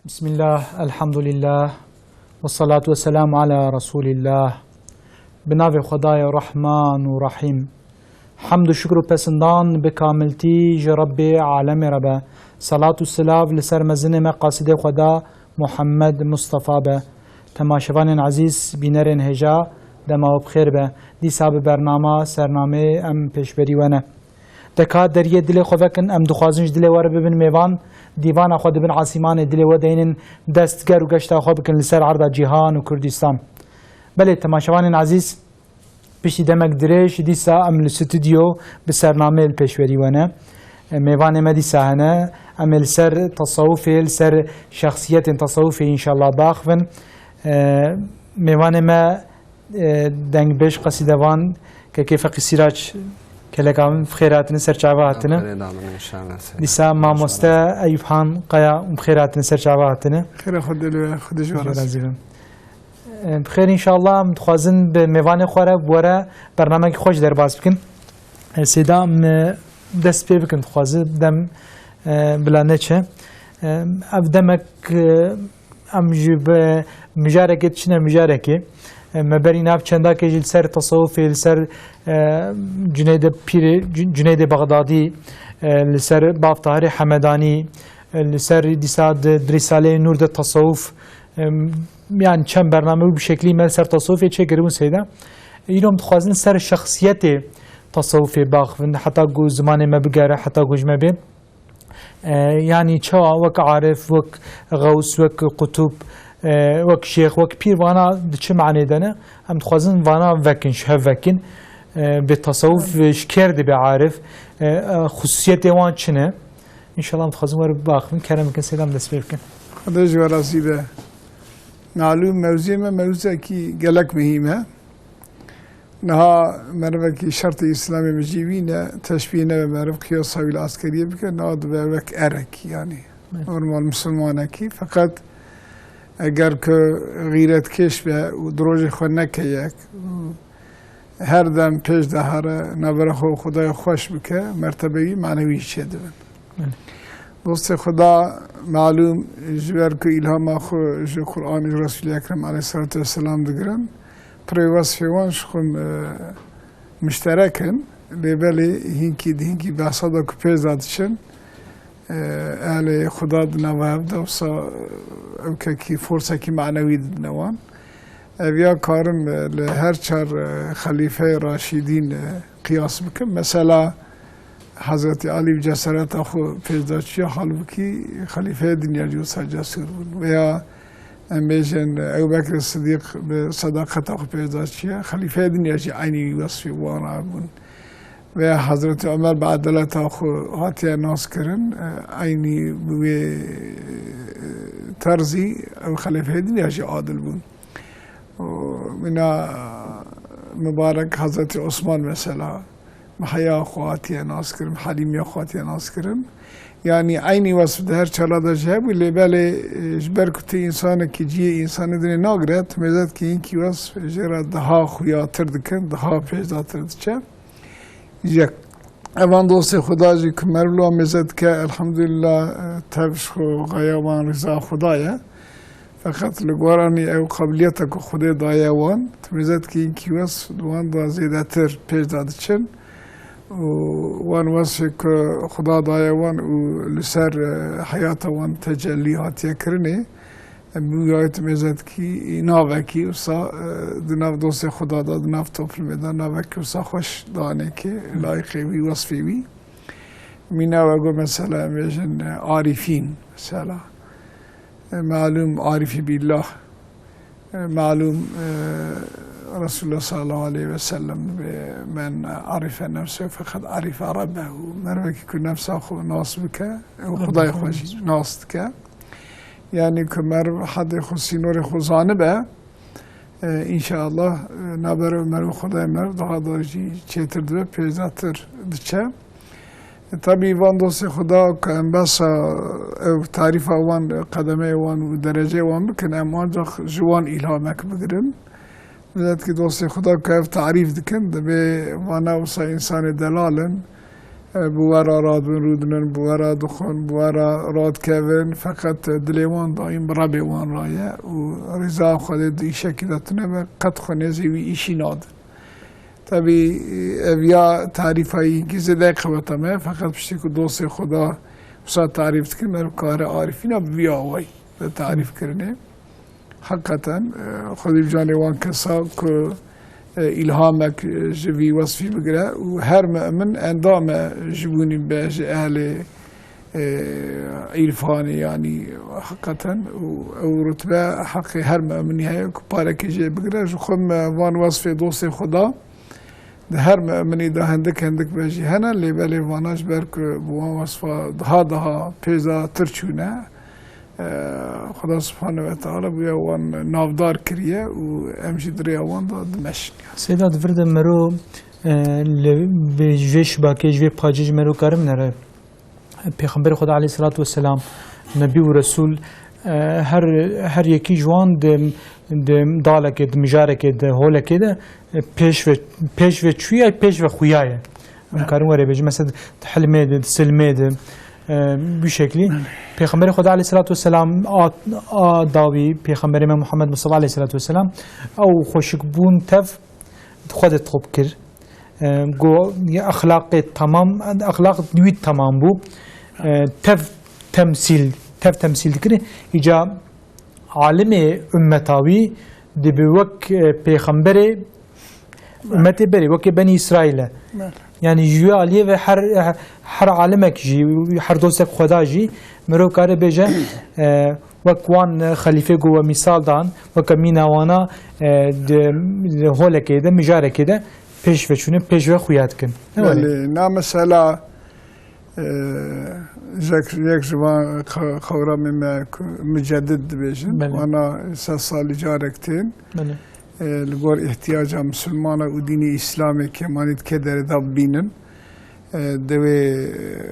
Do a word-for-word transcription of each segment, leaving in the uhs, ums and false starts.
Bismillah, elhamdülillah, ve salatu ve selamu ala Resulillah. Bi navê Xwedayê Rahman û Rahîm. Hemd û şukr û pesindan bi kamiltî ji Rebbê alemê re be. Salat û silav li ser mezinê me qasidê Xweda Muhammed Mustafa be. Temaşevanên ezîz, bînerên hêja, dema we bi xêr be. Dîsa bi bernama, sernameyê em pêşberî we ne. Deka deriyê dilê xwe vekin, em dixwazin ji dilê we re bibin mêvan, dîvana xwe di bin asîmanê dilê we deynin, dest ger û geşta xwe bikin li ser erda cîhan û Kurdistan. Belê, temaşevanên ezîz, piştî demek dirêj, dîsa em li stûdyo bi sernameyê li pêşberî we ne. E, mêvanê me dîsa hene. Em ê li ser tesewufê, li ser şexsiyetên tesewufê înşallah biaxivin. E, mêvanê me, e, dengbêj, qesîdevan, Kekê Feqî Sîrac, keleka min, bi xêr hatine, ser çava hatine. Xêrê da min, înşallah, ser. Dîsa mamoste Eyûp Han Kaya, bi xêr hatine, ser çava hatine. Xêra xwe dilê we, Xwedê ji we razî be. Em, bi xêr, înşallah, em dixwazin bi mêvanê xwe re, bi we re bernamekî xweş derbas bikin. E, Seyda, em, e, dest pê bikin, dixwaze dem, e, bila neçe. E, ev demek, e, em ji bi mijarekê diçine mijarekê. E, me berî nav çendakê jî li ser tesewufê, li ser, e, Cuneydê Pîrê, Cu-, Cuneydê Bexdadî, e, li ser Bav Tahirê Hemedanî, e, li ser dîsa di, di Rîsaleyê Nûr de tesewuf, e, Em, yani çend bername wî bi şeklî me ser tasawufê çêkiribûn Seyda. Îro em dixwazin ser şexsiyetê tasawufê baxivin, heta ku zimanê me bigere, heta ku ji me bê. E, yani çawa wek arif, wek xews, wek qutub, e, wek şêx, wek pîr vana di çi manê de ne? Em dixwazin vana vekin, ji hev vekin. E, bê tasawuf ji kê re dibe arif, e, e, xusûsiyetê wan çi ne? Înşallah em dixwazin were biaxivin, kerem bikin Seyda em dest pê bikin. Xwedê ji we razî be. Malûm mewzûyê me mewzûyekî gelek muhîm e. Niha merivekî şertê Îslamê mijî wî ne, teşbîh nebe meriv qiyasa wî li eskeriyê bike, niha dibe wek erek, yanî Evet. normal misilmanekî. Feqet eger ku xîretkêş be û di rojê xwe neke yek û her dem pêş de here, navbera xwe û Xwedayê xweş bike, mertebeyî manewî çêdibin. Belê. Dostê Xweda, malûm, ji ber ku îlhama xwe ji Qur'an û ji Resûlê Ekrem aleyhissalatu vesselam digirin, pirê wesfê wan ji xwe, e, muşterek in, lê belê hînkî di hînkî behsa de ku pêş de diçin, e, ehlê Xweda di nava hev de wisa, e, ewkekî, forsekî manewî didine wan. Ev ya karim, e, li her çar, e, xelîfeyê raşîdîn, e, qiyas bikim. Mesela, Hezretî Alî bi cesereta xwe pêşdaçiya, halbûkî xelîfeyê dinya jî wisa cesûr bûn. Veya em bêjin, Ebu Bekir Sidîq bi sedaqeta xwe pêşdaçiya, xelîfeyê dinya jî eynî wesfê wan rabûn. Veya Hezretî Omer bi edaleta xwe hatiye naskirin, eynî bi wê terzî ew xelîfeyê dinya jî adil bûn. Û wina mibarek Hezretî Osman mesela, bi heya xwe hatiye naskirin, bi helîmiya xwe hatiye naskirin. Yanî eynî wesf di her çala de jî hebû, lê belê, e, ji ber ku tu însanekî cihê însanê dinê nagire, tu mêzetkî hinkî wesf jê re daha xuyatir dikin, daha pêşdatir diçe. Yek. Evan dostê Xuda jî ku meriv li wan mêze dike, elhamdulillah, e, tev ji xwe, xeya wan rîza Xuda ye. Feqet li goranî ew qabiliyeta ku Xwedê daye wan, tu mêze dikî hinkî wesf di wan de zêdetir pêş de diçin û wan wesfê ku Xuda daye wan û li ser, e, heyata wan tecellî hatiye kirinê, em bi wî ayet mêze dikî navekî wisa, e, di nav dostê Xuda de, di nav toplumê de navekî wisa xweş danê ke, layîqê wî, wesfê wî. Mîna we got mesela, em bêjin, e, arîfîn, mesela. E, malûm arîfî billah. E, malûm, e, Resulullah sallallahu aleyhi ve sellem dibê, "Men arife nefsehu feqed arife Rabbehu." Mervekî ku nefsa xwe nas bike, ew Rabbê Xwedayê xwe xwe nas jî nas dike. Yanî ku meriv hedê xwe, sînorê xwe zanibe, e, înşallah, e, navbera meriv û Xwedayê meriv daha da jî çêtir dibe, pêşdatir diçe. E, tabî van dostê Xuda ku em behsa ew tarîfa wan, qedemeyê wan û dereceyê wan bikin, em ancax ji wan îlhamek bigirin. Miletkî dostê Xuda ku ev tarîf dikin, dibê vana wisa însanê delal in, E, bi we re radibin, rûdinin, bi we re dixwin, bi we re radikevin, feqet dilê wan daîm bi Rebê wan re ye û rêza Xwedê di îşekî de tune be, qet xwe nêzî wî îşî nadin. Tebî, ev ya tarîfa yekî zêde qeweta me, feqet piştî ku dostê Xweda wisa tarîf dikin, meriv kare arîfîna bi vî awayî de tarîf kirinê. Heqeten, e, Xwedî bi canê wan kesa ku, e, îlhamek, e, ji vî wesfî bigire û her mu'min endam e ji bûnî be ji ehlê, e, îrfanê, yanî heqeten û ew rutbe heqê her mu'minî heye ku parekê jê bigire. Ji xwe me van wesfê dostê Xweda di her mu'minî de hindik hindik be jî hene, lê belê vana ji ber ku bi wan wesfa daha daha pêza tir çûne, e, Xweda Subhane ve Teala bûye wan navdar kiriye û em jî di rêya wan de dimeşin. Seyda, di vir de mero, e, li vê, ji vê şibakê, ji vê pacê ji mero karim nere? Pêxemberê Xweda aleyhisselatu vesselam, Nebî û Resul, e, her, her yekî ji wan di, di dalekê, di mijarekê, di holekê de, e, pêş ve, pêş ve çûye, pêş ve xuyaye. Em karin were bêjin, mesela di hilmê de, di silmê de, e, bu şeklî. Pêxemberê Xweda aleyhisselatu vesselam a, a dawî, Pêxemberê me Muhammed Mustafa aleyhisselatu vesselam, ew xweşikbûn tev xwe de top kir. E, go, ya exlaqê tamam, exlaq wî tamam bû. E, tev temsîl, tev temsîl dikir. Îca alimê ummeta wî dibi wek, e, pêxemberê ummetê berê, wekê Benî Îsraîl e. Belê. Yani ji wê aliyê ve her, her alimek jî, her dostek Xweda jî mirov kare bêje, e, wek wan xelîfê ku we mîsal dan, weke mîna wana, e, di, di holekê de, mijarekê de pêş ve çûne, pêş ve xuya dikin. Ne were? Belê, na mesela, e, yek, yek ji van qe-, qewramê me ku mucedid dibêjin, Belê. wana sed salî carek tên. Belê. E, li gor ihtiyaca misilmana û dînê Îslamê kêmanî di kê derê de bibînin. E, di wê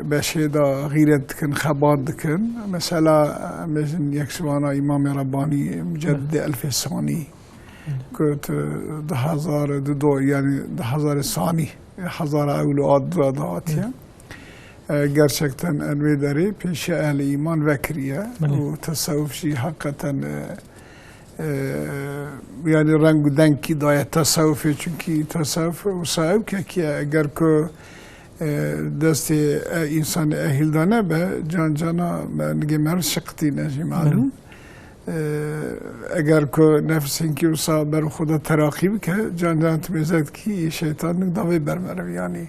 beşê de xîret dikin, xebat dikin. Mesela, em bêjin yek ji vana Îmamê Rebbanî, Mucedidê Elfê Sanî, ku tu du hezar du do, yani du hezar sanî, hezara ewil û a du re de hatiye. E, gerçekten em wê derê pêşiya ehlê îman vekiriye Belê. û tesewuf jî heqeten, e, e, yani reng û dengkî daye tesewufê, çunkî tesewuf wisa ew kekiye, eger ku, e, destê, e, însanê ehîl de nebe, can cana me nigê meriv şiqitîne jî malum. Belê. E, eger ku nefs hinkî wisa ber xwe de teraqî bike, can cana tu mêze dikî, şeytan nik davê ber meriv, yani.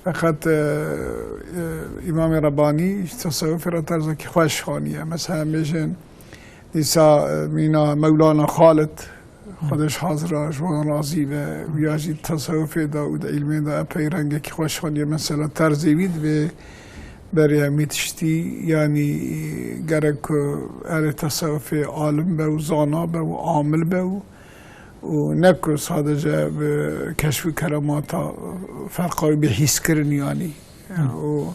Feqet, e, e, Îmamê Rebbanî ji tesewufê re terzekî xweş xwaniye. Mesela, em bêjin, dîsa, e, mîna Mewlana Xalid, Xwedê ji hazira ji wan razî be, ya jî di tesewufê de û di îlmê de epey rengekî xweş xwaniye. Mesela, terzê wî divê berê hemî tiştî, yanî gerek ku erê tesewufê alim be û zana be û amil be û û ne ku sadece bi keşf û keremata ferqa wî bê hîskirin, yanî. Hı. Û,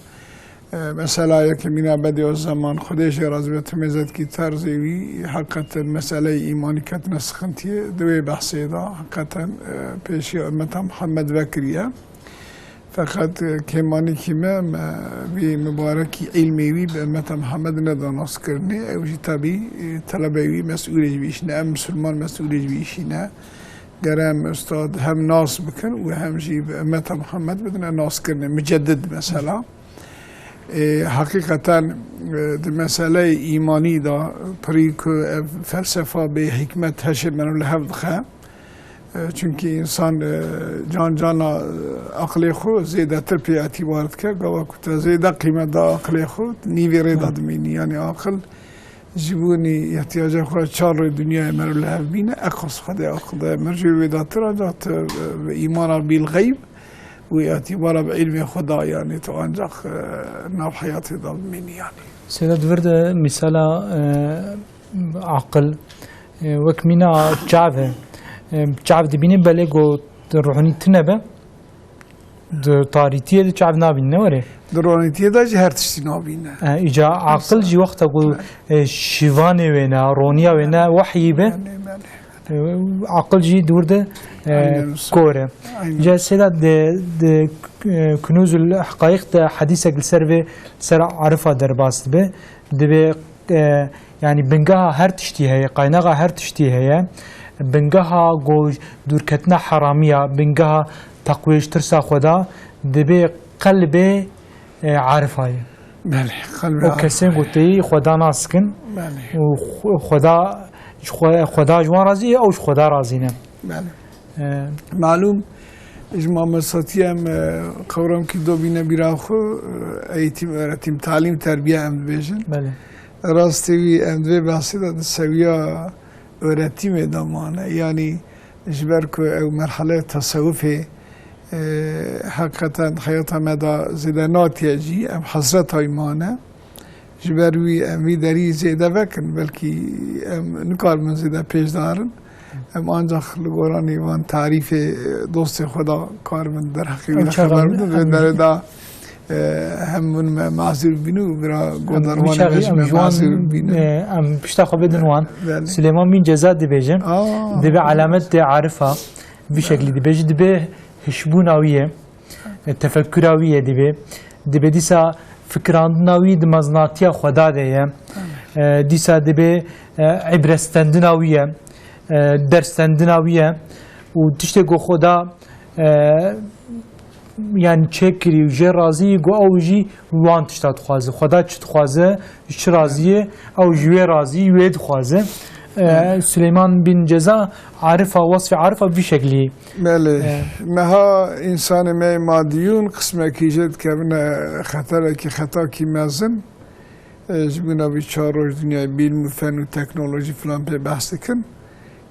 e, mesela yekê mîna Bedîuzzeman, Xwedê jê razî be, tu mêze dikî terzê wî, heqeten meseleyê îmanî ketine sixintiyê, di wê behsê de heqeten, e, pêşiya ummeta Muhammed vekiriye. Feqet, e, kêmanîkî me, me vî mibarekî îlmê wî bi ummeta Muhammed neda naskirinê. Ew jî tebî, e, telebeyê wî, mesûlê ji wî îşîne, em misilman mesûlê ji wî îşîne. Gere em ustad hem nas bikin û hem jî bi ummeta Muhammed bidine naskirinê. Mucedid mesela. E, heqîqeten, e, di meseleyê îmanî de pirî ku ev felsefa bê hikmet heşê meriv li hev dixe. E, çunkî însan, e, can cana, e, aqilê xwe zêdetir pê etîbar dike. Gava ku te zêde qîmet da aqilê xwe, nîvê rê de dimînî. Yani aqil ji bo nî ihtiyaca xwe çar rê dinyayê meriv li hev bîne, eqas Xwedê aqil daye. Meriv jê wê datir, ancaq tu, e, bi îmana bil xeyb û etîbara bi îlmê xwe da, yani tu ancaq, e, nav heyatê de bimînî yani. Seyda, di vir de mîsala, e, aqil, e, wek mîna çav e. E, çav dibîne belê ku ruhanî tune be, di tarîtiyê de çav nabîne, ne were? Di ruhanîtiyê de jî her tiştî nabîne. E, îca aqil jî wexta ku, e, şivanê wê ne, roniya wê ne, wehyî be. Belê, belê. E, aqil jî dûr de, e, Aynen. kor e. Aynen. Ca sêda de, de, e, Kunûzul Heqaîq de hedîsek li ser vê, li ser Arifa derbas dibe. Dibê, e, yanî bingeha her tiştî heye, qaynaxa her tiştî heye. Bingeha go dûrketina heramiya, bingeha teqwê ji tirsa Xweda, dibê qelbê, e, Arifa ye. Belê, qelbê Û kesên Arifa ye. Goteyî Xweda nas dikin. Belê. Û Xwe-, Xweda, ji Xwe-, Xweda ji wan razî ye, ew ji Xweda razî ne. Belê. E, Malûm, ji mamostatiya em, e, qewramkî dobîne bîra xwe, e, eğitim, öğretim, talim, terbiye em dibêjin. Belê. Rastê wî em di vê behsê de di sewiya öğretimê de mane. Yanî ji ber ku ew merheleya tesewufê, e, heqîqeten heyata me de zêde natiye cî, em hesreta wî mane. Ji ber wî em vî derî zêde vekin, belkî em nikaribin zêde pêş darin. Em ancaq li goranî van tarîfê dostê xwe de karibin derheqê wî Em de çaxa xeber bidin. Em Vê derê de, e, hem min me mazûr bîn û bira Em godarvanê çaxî me ji em me ji wan, mazûr bîn. E, em pişta xwe bidin wan. Belê. Silêman Bîn Ceza dibêje. Aa. Dibê alamet de Arifa. Vî şeklî dibêje. Dibê hişbûna wî ye. E, tefekkura wî ye dibê. Dibê dîsa fikirandina wî di mezinatiya Xweda de ye. E, dîsa dibê, e, îbretstendina wî ye. E, derstendina wî ye. Û tiştê ku Xweda, e, yani çêkirî û jê razî, ku ew jî wan tişta dixwaze. Xweda çi dixwaze, ji çi razî ye, ew ji wê razî, wê dixwaze. E, Silêman Bîn Ceza Arifa, wesfê Arifa vî şeklî. Belê. E. Meha însanê me madîyûn qismekî jê dikevine xeterekî, xetakî mezin. E, ji bûna vî çar roj dinyayê bîlm û fen û teknolojî filan pê behs dikin.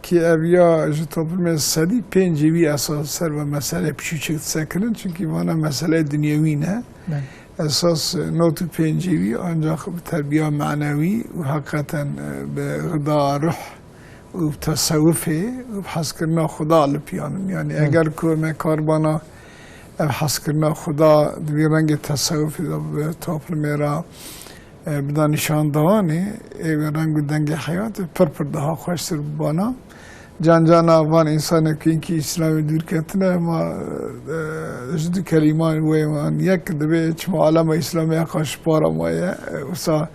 Kî ev ya ji toplumê sedî pêncî wî esas ser ve meseleyê piçûçik disekinin, çunkî vana meseleyê dinyewî ne. Belê. Esas, e, nod û pêncî wî ancaq bi terbiya manewî û heqîqeten, e, bi xida ruh û bi tesewufê û bi hezkirina Xuda li piyan in. Yanî Hı. eger ku me karbana ev hezkirina Xuda di vî rengê tesewufê de bi toplumê re, e, bida nîşandanê, ê wê reng û dengê heyatê pir pir daha xweştir bibana. Can cana van însanê ku hinkî Îslamê dûr ketine, ma, e, ji du kelîman wê wan yek dibê çima alema Îslamê heqa ji para maye, e, wisa,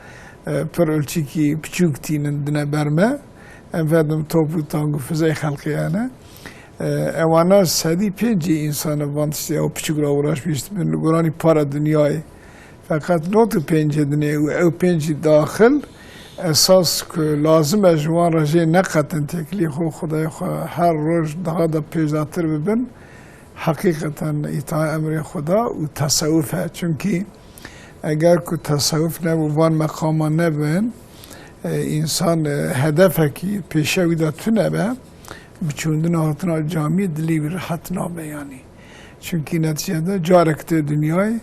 e, pir ulçikî piçûk tînin dine ber me. Em vedin top û tang û fizey xelqiyane. E, ewana sedî pêncî însan van tiştê ew piçûk re uğraşmîş dibin li goranî para dinyayê. Feqet nod û pêncê dinê û ew pêncî daxil esas ku lazim e ji wan re jê neqetin têkilî xwe, Xwedayê xwe her roj daha da pêşdatir bibin. Heqîqeten îta emrê Xweda û tesewuf e. Çunkî eger ku tesewuf nebû, van meqama nebin, e, însan, e, hedefekî pêşe wî de tune be, biçûndina hatina camiyê dilê wî rehet nabe yanî. Çunkî netîcede carek tê dinyayê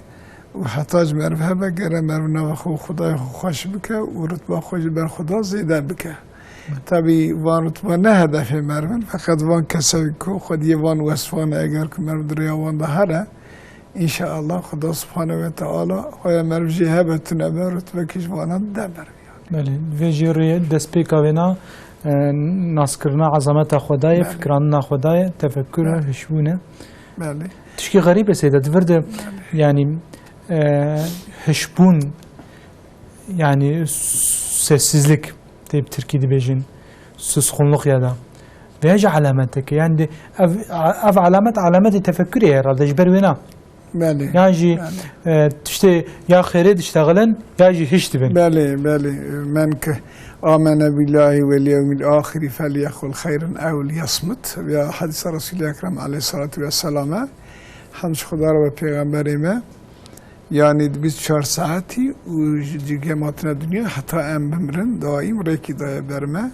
û heta ji meriv hebe gere meriv nava xwe û Xwedayê xwe xweş bike û rutba xwe ji ber Xweda zêde bike. Tabî van rutba ne hedefê meriv in, feqet van kesek ku xwediyê van wesfan e, eger ku meriv di rêya wan de here, înşeallah Xweda Subhanehu ve Teala xwaya meriv jê hebe tune be, rutbekî ji vana de meriv. Belê, vê jî rê destpêka wêna, e, naskirina ezameta Xwedayê, Belê. Fikirandina Xwedayê, tefekur e, Belê. Hişbûn e. Belê. Tişkî xerîb e seyda, di vir de, Belê. Yani, e, hişbûn, yani sessizlik, tê bi tirkî dibêjin, suskunluk ya da. Vê jî alameteke, yani de, ev, ev alamet, alametê tefekurê herhalde, ji ber wêna. Belê. Yan jî, Belê. E, tiştê ya xêrê diştexilin, ya jî hiş dibin. Belê, belê. Men ki amene billahi vel yevmil ahiri felyekul xeyran ev liyasmut. Ya hedîsa Resulî Ekrem aleyhissalatu vesselam e. Hemd ji Xuda re ve pêxemberê me. Yanî di bîst û çar saetî û ji cîgê me hatine dinya heta em bimirin, daîm rêkî daye ber me.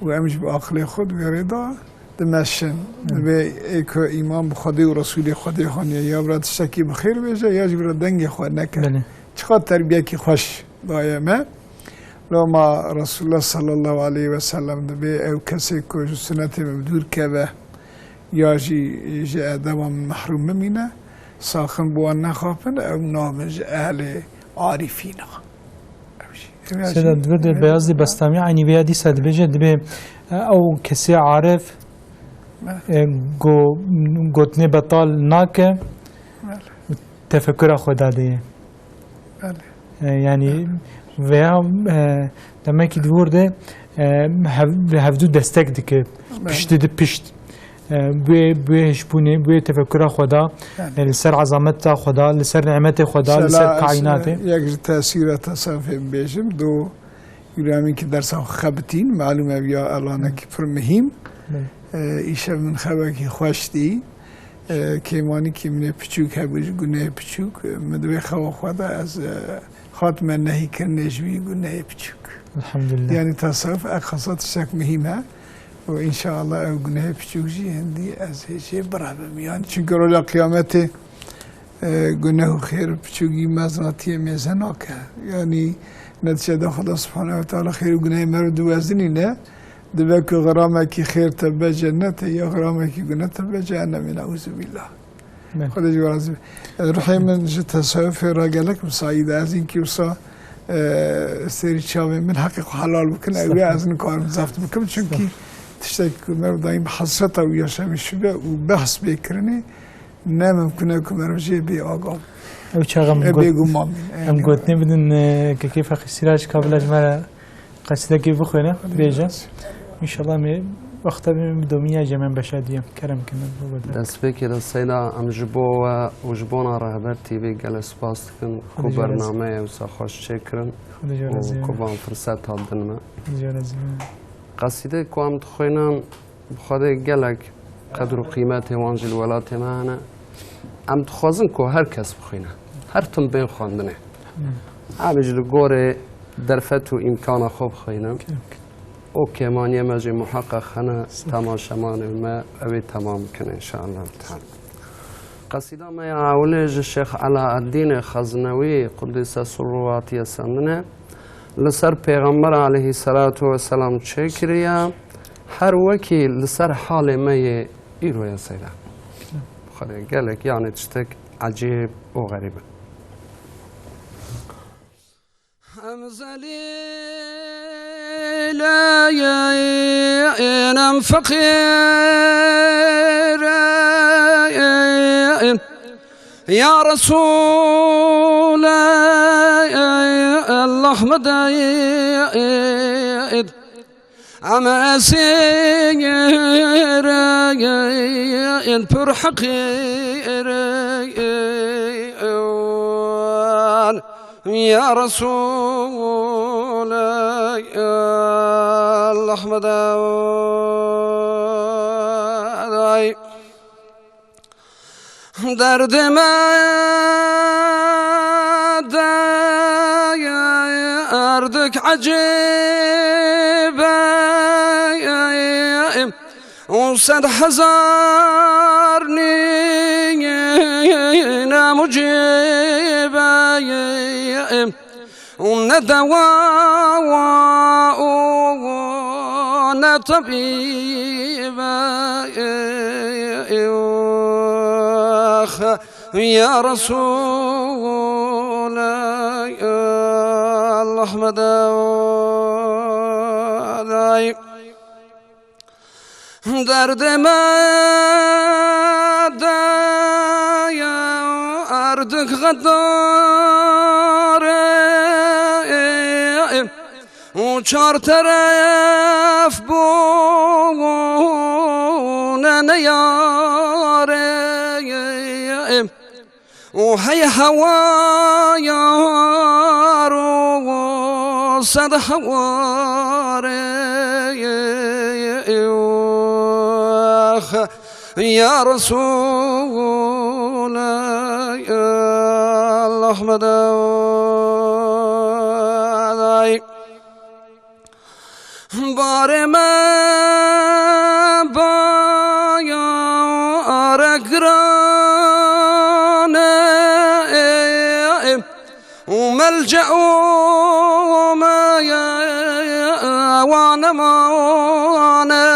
Û em jî bi aqilê xwe di vê rê de dimeşin. Hı. Divê ê ku îman bi Xwedê û Resûlê Xwedê haniye, ya bira tiştekî bi xêr bêje, ya jî bira dengê xwe neke. Belê. Çiqas terbiyekî xweş daye me. Loma Resulullah sallallahu aleyhi ve sellem dibê ew kesê ku ji sunetê min bi dûr keve ya jî ji edeba min mehrûm bimîne, saxin bi wan nexapin, ew nabin ji ehlê arîfîna. Ew jî Seyda, divê de Beyazî Bestamî eynî vêya dîsa dibêje, dibê, e, ew kesê arif, Belê. e, go-, gotinê betal nake, Belê. tefekura xwe dadeye. Belê. E, yanî Belê. veya, e, demekî di vir de, e, hev-, hevdû destek dike, Belê. pişt dide pişt. E, bi wê, bi wê hişbûnê, bi wê tefekura xwe da, Yanî. e, li ser ezameta xwe da, li ser nimetê xwe da, li ser Mesela ez, kaînatê. e, yek ji tesîra tesewufê bibêjim, do îramî ki dersa xwe xebitîn, malûm e, viya elanekî pir muhîm. Belê. E, îşev min xewekî xweş dî. E, kêmanîkî min ê piçûk hebû ji gunehê piçûk. E, min di wê xewa xwe de ez, e, hatime nehîkirinê ji wî gunehê piçûk. Elhamdülillah. Yanî tesewuf eqasa tiştek muhîm e. Û înşallah ew gunehê piçûk jî hindî ez hê jê birevim. Yanî çunke roja qiyametê, e, guneh û xêr piçûkî meznatiyê mêze nake. Yanî netîcede Xweda Subhanehu ve Teala xêr û gunehê me re diwezinîne. Dibe ku xiramekî xêr te be cennetê ya xiramekî guneh te be cehennemê. Neûzubîllah. Belê. Xwedê ji we razî be. Ruhê min ji tesewufê re gelek misayî de. Ez înkî wisa, e, sêrî çavên min heqê xwe helal bikin. Ew ya ez nikarim zeft bikim. Çunkî tiştekî ku meriv daîm hesreta wî ya şevê şibe û behs bê kirinê, ne mimkun e ku meriv jê bê agav. Ew çax em E, got-, bêguman bîn. em Eyni. gotinê bidin, e, Kekê Feqî Sîrac, ka bila ji me re Qesidekê bixwêne, Xwedê bêje. Razî. Înşallah em ê wexta bînin bi domî ya jê em beşa dî ye. Kerem kin, baba de. Destpêkê de Seyda, em ji bo we û ji bona Rehber T V gelek spas dikin ku Xwedê ji we razî. bernameyê wisa xweş çêkirin Xwedê ji we razî. û ku van firset hat din me. Xwedê ji we razî. Qesîdê ku em dixwînin, bi Xwedê gelek qedr û qîmetê wan jî li welatê me hene. Em dixwazin ku her kes bixwîne. Her tim bên xwendinê. Em jî li gorê derfet û îmkana xwe bixwînin. Û kêmaniyê me jî muheqeq hene, temaşevanê me ew ê temam bikin înşallah teala. Qesîda me ya ewilê ji Şêx Elaeddînê Xeznewî Qudîse Sirruhu hatiye sendinê. Li ser Pêxember aleyhî selatu weselam çêkiriye, her wekî li ser halê me yê îro ye Seyda. Bi Xwedê gelek, yanî tiştek ecêb û xerîb e. Em zelîl in, em feqîr in. Ya Resûl Allah, me deyît. Em esîr in, pir heqîr in. Ya Resûl Allah, me deyît. Derdê me derdik ecêb e, û sed hezar nîne mucîb e. û ne dewa û ne tebîb e. Ya Resûl Allah, me deyît. Derdê me derdik xedar e, û çar teref bûne neyar e. û hey hewayar û sed hewar e. Ya Resûl Allah, me deyît. Barê me bayarek giran e, û melce û me wan nemane,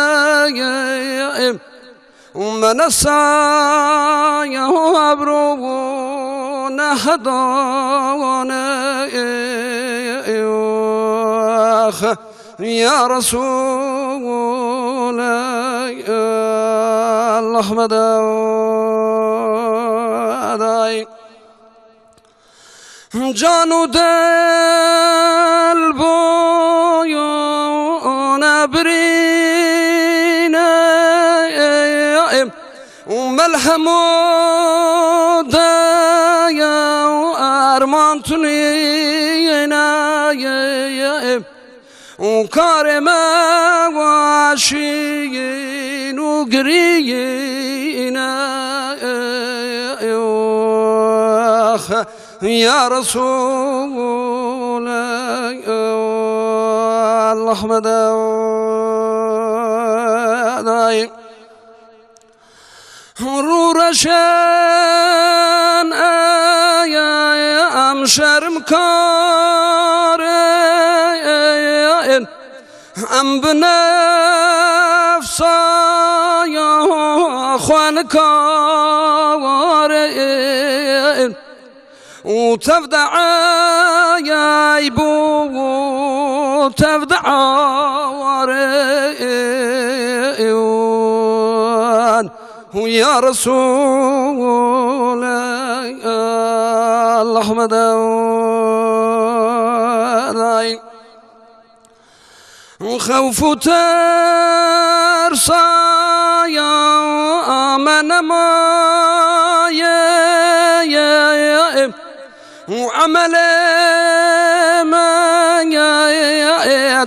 û me ne sabre û ne hedane. آخ، یا رسول الله، مدای. جان و دل بویونه برینه، و ملهم و دایه و ارمان تنینه، و کار ما واشین و گرینه. آخ، یا رسول الله، مدای. رو رشن ام شرم کاره، ام بنفسا یا خوان کاره. و تفدعای بو، و تفدعوان، و یا رسول الله، مدای. خوف و ترسایا من مایه، و عمل من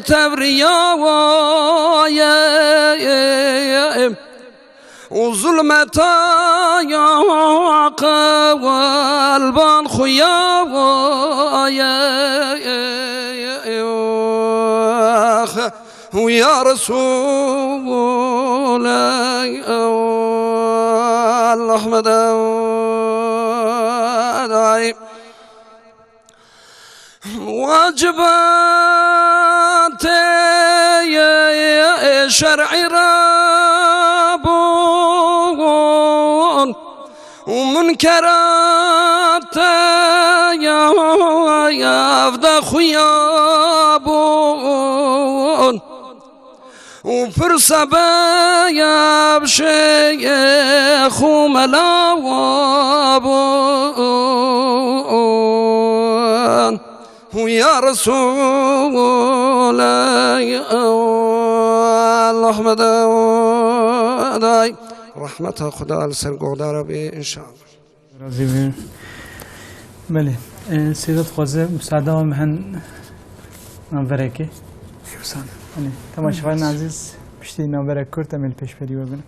توریا وایه. و ظلمتا یا قلبان خویا وایه. آخ، و یا رسول الله، مدای. واجبات شرعی رابون، و منکرات یا، یا افدا خویا بون. و پرسه به یا شیخ و ملا وابون. و یا رسول الله، مدای. رحمت خدا لسر گوهدارا بی، انشاءالله. Razî bî. Belê. E, Sêda dixwaze misaada wan bihen navberekê. Hêsan. Hani, temaşevanên ezîz, piştî navberek kurt em ê li pêşberî we bin.